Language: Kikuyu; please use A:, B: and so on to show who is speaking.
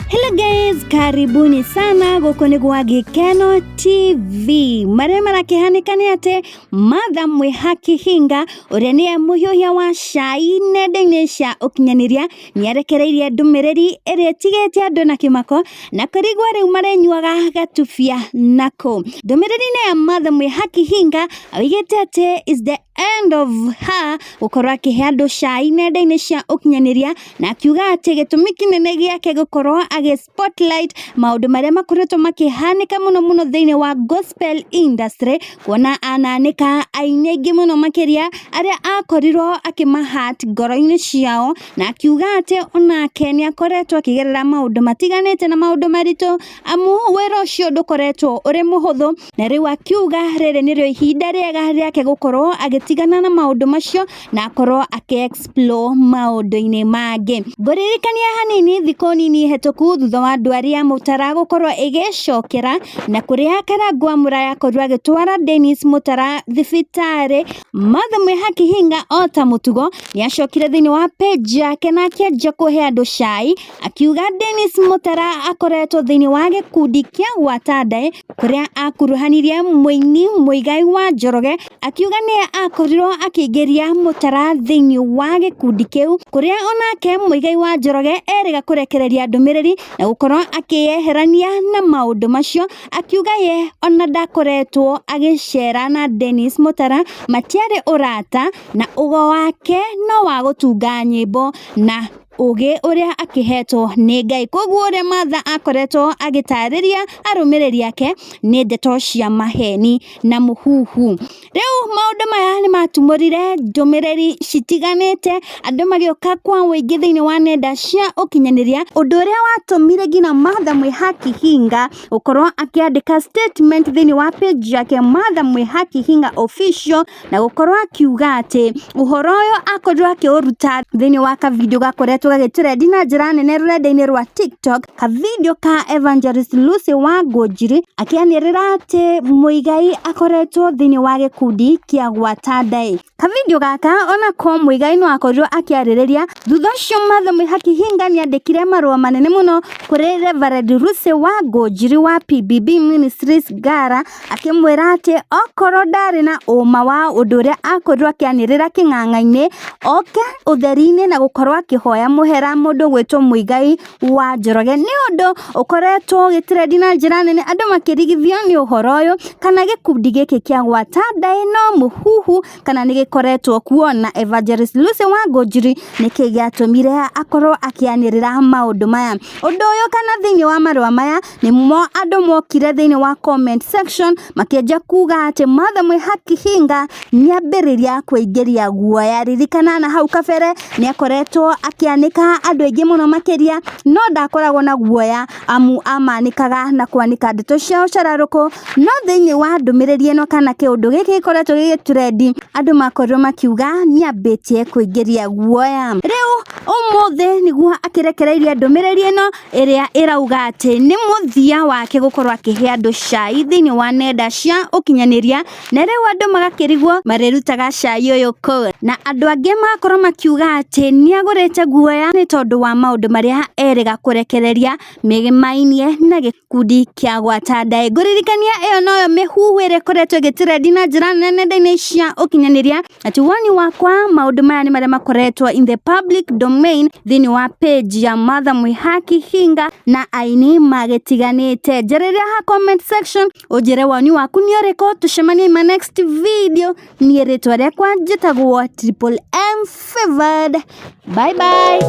A: Hello guys, karibuni sana gũkũ nĩ gwa Gĩkeno TV. Marĩa marakĩhanĩka nĩ atĩ Martha Mwĩhaki Hinga ũrĩa nĩye mũhiũhia wa cai nenda-inĩ cia ũkinyanĩria nĩarekereirie ndũmĩrĩri ĩrĩa ĩtigĩte andũ na kĩmako na kũrigwo rĩu marĩnyuaga gatubia nakũ. Ndũmĩrĩri-inĩ ya Martha Mwĩhaki Hinga oigĩte atĩ is the end of her gũkorwo akĩhe andũ cai nenda-inĩ cia ũkinyanĩria na akiuga atĩ gĩtũmi kĩnene gĩake gũkorwo agĩ spotlight maũndũ marĩa makoretwo makĩhanĩka mũno mũno thĩinĩ wa gospel industry, kuona ananĩka aini aingĩ mũno makĩria arĩa akorirwo akĩmahat ngoro-inĩ ciao, na akiuga atĩ onake nĩ akoretwo akĩgerera maũndũ matiganĩte na maũndũ maritũ, amu wĩra ũcio ndũkoretwo ũrĩ mũhũthũ, na rĩu akiuga rĩrĩ nĩrĩo ihinda rĩega rĩake gũkorwo agĩtigana na maũndũ macio na akorwo akĩ explore maũndũ-inĩ mangĩ. Ngũririkania hanini thikũ nini hetũku thutha wa ndwari ya Mũtara gũkorwo ĩgĩcokera na kũrĩa Karangũ wa Mũraya akorirwo agĩtwara Dennis Mũtara thibitarĩ, Martha Mwĩhaki Hinga o ta mũtugo nĩacokire thĩinĩ wa page yake na akĩanjia kũhe andũ cai, akiuga Dennis Mũtara akoretwo thĩinĩ wa gĩkundi kĩa Gwata Ndaĩ kũrĩa akuruhanirie mũini Muigai wa Njoroge, akiuga nĩye akorirwo akĩingĩria Mũtara thĩinĩ wa gĩkundi kĩu, kũrĩa onake Muigai wa Njoroge erĩga kũrekereria ndũmĩrĩri na gũkorwo akĩyeherania na maũndũ macio, akiuga ye ona ndakoretwo agĩcera na Dennis Mũtara, matiarĩ ũrata na ũgo wake no wa gũtunga nyĩmbo na ũgĩ ũrĩa akĩhetwo nĩ Ngai. Koguo ũrĩa Martha akoretwo agĩtarĩria arũmĩrĩri ake nĩ ndeto cia maheni na mũhuhu. Rĩu maũndũ maya nĩ matumũrire ndũmĩrĩri citiganĩte, andũ magĩũka kwa ũingĩ thĩinĩ wa nenda cia ũkinyanĩria, ũndũ ũrĩa watũmire nginya Martha Mwĩhaki Hinga gũkorwo akĩandĩka statement thĩinĩ wa page yake Martha Mwĩhaki Hinga Official, na gũkorwo akiuga atĩ ũhoro ũyũ akorirwo akĩũruta thĩinĩ wa kavideo gakoretwo gagĩtrendi na njĩra nene rũrenda-inĩ rwa TikTok, kavideo ka Evangelist Lucy wa Ngũnjiri akĩanĩrĩra atĩ Muigai akoretwo thĩinĩ wa gĩkundi kĩa Gwata Ndaĩ. Kavideo gaka onako Muigai no akorirwo akĩarĩrĩria. Thutha ũcio Martha Mwĩhaki Hinga nĩandĩkire marũa manene mũno kũrĩ Reverend Lucy wa Ngũnjiri wa PBB Ministries Ngara, akĩmwĩra atĩ okorwo ndarĩ na ũma wa ũndũ ũrĩa akorirwo akĩanĩrĩra kĩng'ang'a-inĩ, oke ũtheri-inĩ na gũkorwo akĩhoya mũhera mũndũ ũgwĩtwo Muigai wa Njoroge, nĩ ũndũ ũkoretwo ũgĩtrendi na njĩra nene, andũ makĩrigithio nĩ ũhoro ũyũ, kana gĩkundi gĩkĩ kĩa Gwata Ndaĩ no mũhuhu, kana nĩ gĩkoretwo kuo, na Evangelist Lucy Wangũnjiri nĩkĩ gĩatũmire akorwo akĩanĩrĩra maũndũ maya. Ũndũ ũyũ kana thĩinĩ wa marũa maya nĩmo andũ mokire thĩinĩ wa comment section makĩanjia kuga atĩ Martha Mwĩhaki Hinga nĩambĩrĩria kũingĩria guoya. Ririkana na hau kabere nĩakoretwo akĩanĩka andũ aingĩ mũno makĩria, no ndakoragwo na guoya amu amanĩkaga na kwanĩka ndeto cia ũcararũkũ, no thĩinĩ wa ndũmĩrĩri ĩno kana kĩũndũ gĩkĩ gĩkoretwo gĩgĩtrendi, andũ makorirwo makiuga nĩambĩtie kũingĩria guoya. Rĩu ũmũthĩ nĩguo akĩrekereirie ndũmĩrĩri ĩno ĩrĩa ĩrauga atĩ nĩ mũthia wake gũkorwo akĩhe andũ cai thĩinĩ wa nenda cia ũkinyanĩria, na rĩu andũ magakĩrigwo marĩrutaga cai ũyũ kũ, na andũ angĩ magakorwo makiuga atĩ nĩagũrĩte guoya nĩ tondũ wa maũndũ marĩa erĩga kũrekereria mĩgĩmainie na gĩkundi kĩa Gwata Ndaĩ. Ngũririkania ĩyo noyo mĩhuhu ĩrĩa ĩkoretwo ĩgĩtrendi na njĩra nene nenda-inĩ cia ũkinyanĩria. Ati woni wakwa maũndũ maya nĩ marĩa makoretwo in the public domain thĩinĩ wa page ya Martha Mwĩhaki Hinga na aini magĩtiganĩte. Njarĩria ha comment section ũnjĩre woni waku nĩ ũrĩkũ, tũcemanie in my next video. Niĩ rĩtwa rĩakwa njĩtagwo Triple M Favored. Bye bye.